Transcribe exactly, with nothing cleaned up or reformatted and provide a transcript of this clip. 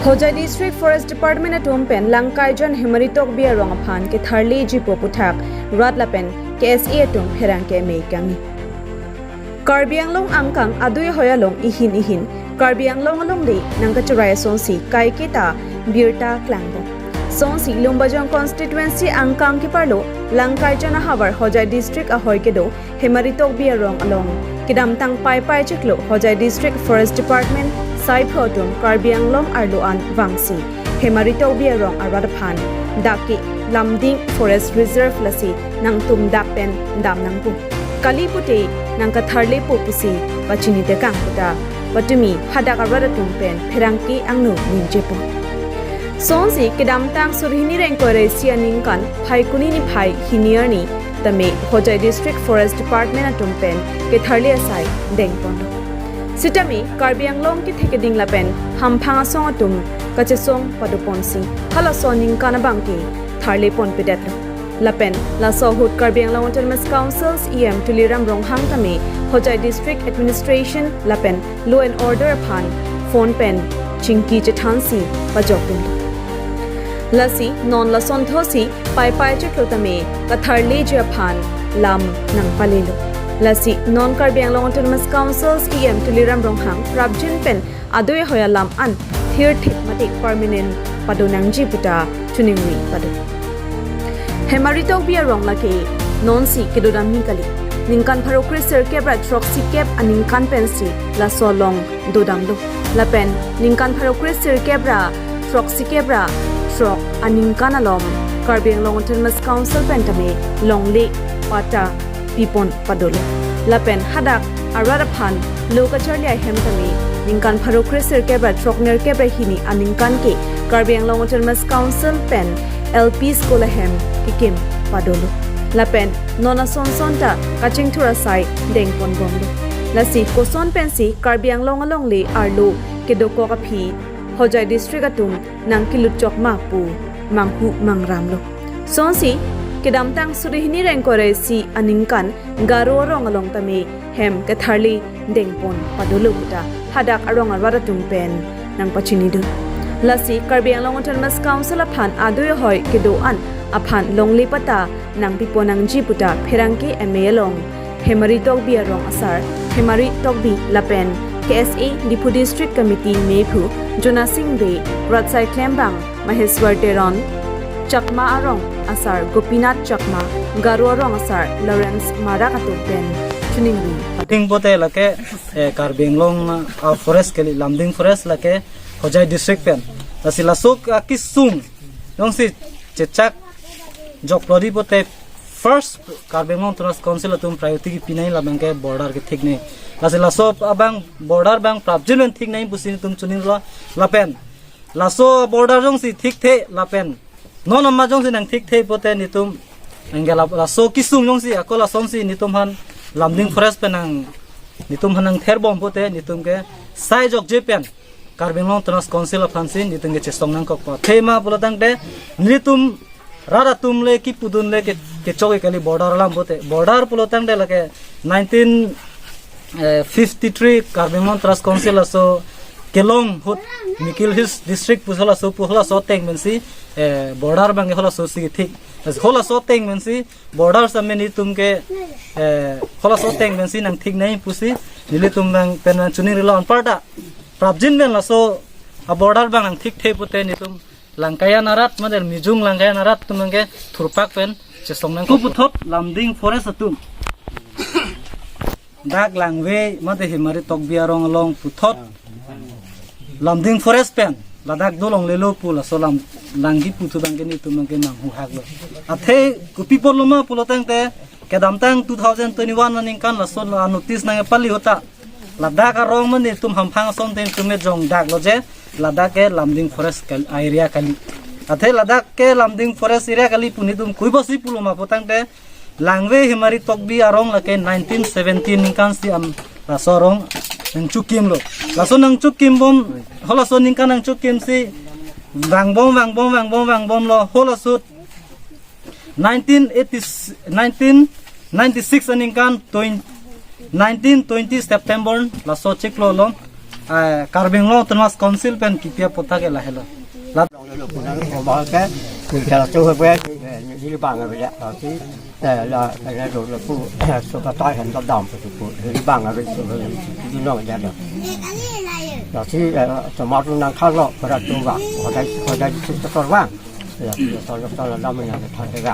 Hojai District Forest Department atum pen Langkaijan Hemari Tokbi arong aphan ketharleji pu aputhak rat lapen K S A atum pherangke me kangni. Karbi Anglong angkang adui ahoi along ihin ihin Karbi Anglong alongle nangkacherai asonsi kaiketa birta klangbom. Sonsi Lumbajong constituency angkang keparlo Langkaijan ahavar Hojai District ahoi kedo Hemari Tokbi arong along kedamtang Paipai chiklo Hojai District Forest Department saipho atum Karbi Anglong arlo an vangsi Hemari Tokbi arong arat aphan dak ke Lumding Forest Reserve lasi nangtum dak pen dam nangpo kali pute nangkatharlepo pusi pachini tekang puta patumi hadak arat atum pen pherangke angno ningjepo. Sonsi kedamtang suri hini ingkoi ra isi aningkan Phaikuni niphai hini arni tame Hojai District Forest Department atum pen ketharle asai dengponlo. Sitame Karbi Anglong kethe keding lapen hamphang asong atum kachesong padoponsi halaso aningkan abang ke tharleponpedetlo. Lapen laso ahut Karbi Anglong Autonomous Council's E M Tuliram Ronghang tame Hojai District Administration lapen Law and Order aphan phone pen chingki chethansi pajokdunlo. Lasi non lason thosi Paipai chiklo tame katharleji aphan lam nangpalelo. Lasi non Karbi Anglong Autonomous Council's E M Tuliram Ronghang prapjin pen adui ahoi alam an thirthip mate permanent padonangji puta choningri pado. Hemari Tokbi arong lake nonsi kedodamji kali. Ningkan pharo kre sirkep ra throksikep aningkan pensi laso along dodamlo. Lapen ningkan pharo kre sirkep ra throksikep ra throk aningkan along Karbi Anglong Autonomous Council pen tame longle patta pipon padolo. Lapen hadak arat aphan lo kacharli ahem tame ningkan pharo kre sirkep ra throknerkep ra hini aningkan ke Karbi Anglong Autonomous Council pen L P school ahem kekim padolo. Lapen non ason son ta kachingthur asai dengponbomlo. Lasi koson pensi Karbi Anglong alongle arlo kedokok aphi Hojai District atum nangkelutchok ma pu manghu mangramlo. Sonsi kedamtang suri hini ingkoi ra isi aningkan Garo arong along tame hem ketharle dengpon padolo puta hadak arong arat atum pen nangpachinidun. Lasi Karbi Anglong Autonomous Council aphan adui ahoi kedo an aphan longle patta nangpiponangji puta pherangke M A along Hemari Tokbi arong asar Hemari Tokbi lapen K S A Diphu District Committee mephu Jonasing Bey, Ratsai Klembang, Maheswar Teron, Chakma arong asar Gopinath Chakma, Garo arong asar Lawrence Marak atum pen choningri. Thing pote lake, eh, Karbi Anglong, ah, forest kali, Lumding Forest lake Hojai District pen. Lasi laso akesung jongsi chechak jokplodi pote first Karbi Anglong Autonomous Council atum priority kepinai labang ke border kethiknei. Lasi laso abang border abang prapjin pen thiknei pusi netum choninglo lapen laso border jongsi thikthe lapen non amat jongsi nangthikthe pote netum anke la, laso kesung jongsi ako lasonsi netum aphan Lumding Forest pen nang netum aphan nangtherbom pote netum ke sai jokje pen Karbi Anglong Autonomous Council aphansi netum ke chesong nangkokpo. Thema pulo tangte netum rat atum le kepudun le ke, kechok kali border alam pote. Border pulo tangte lake nineteen fifty-three Karbi Anglong Autonomous Council laso kelong ahut Mikir Hills District pu halaso pu halaso ateng pensi, eh, border abang ke halasosi kethik. As halaso ateng pensi border sitame netum ke, eh, halaso ateng pensi nangthiknei pusi nelitum abang pen nangchoningrilo anparta prapjin pen laso a border abang nangthikthe pote netum Langkaijan arat mate Mijung Langkaijan arat atum abang ke thurpak pen chesong nangkok. Ko puthot Lumding Forest atum dak Langve mate Hemari Tokbi arong along puthot Lumding Forest pen ladak dolonglelo pu laso alam nangkipu thu abang ke netum abang ke nanghuhaklo. Athe kopi apotlo ma pulo tangte kedamtang two thousand twenty-one aningkan laso a notice nangpali ahut ta ladak arong mane netum hamphang ason atum ke jongdaklo je ladak ke Lumding Forest kal-, area kali. Athe ladak ke Lumding Forest area kali pu netum kopi apotsi pulo ma pulo tangte Langve Hemari Tokbi arong lake nineteen seventy ningkan si am laso arong nangchokimlo. Laso nangchokimbom, halaso aningkan nangchokimsi vangbom vangbom vangbom vangbomlo. Halaso nineteen eighty, nineteen ninety-six aningkan twenty, nineteen twenty September laso chiklo along Eh, Karbi Anglong Autonomous Council pen kipi aphuthak ke lahelo. Lat Lo lo punang ko ba ke, ni kala tu ko ba, ni bang ba ya, tapi, eh, la, la do lo pu, so ka tai han dam dam pu pu, ni bang ba so, ni no ya lo. Tapi, eh, so ma tu nang kalo, pada tu ba, pada, pada tu tu ba. Ya, so so dam ya, tha ba.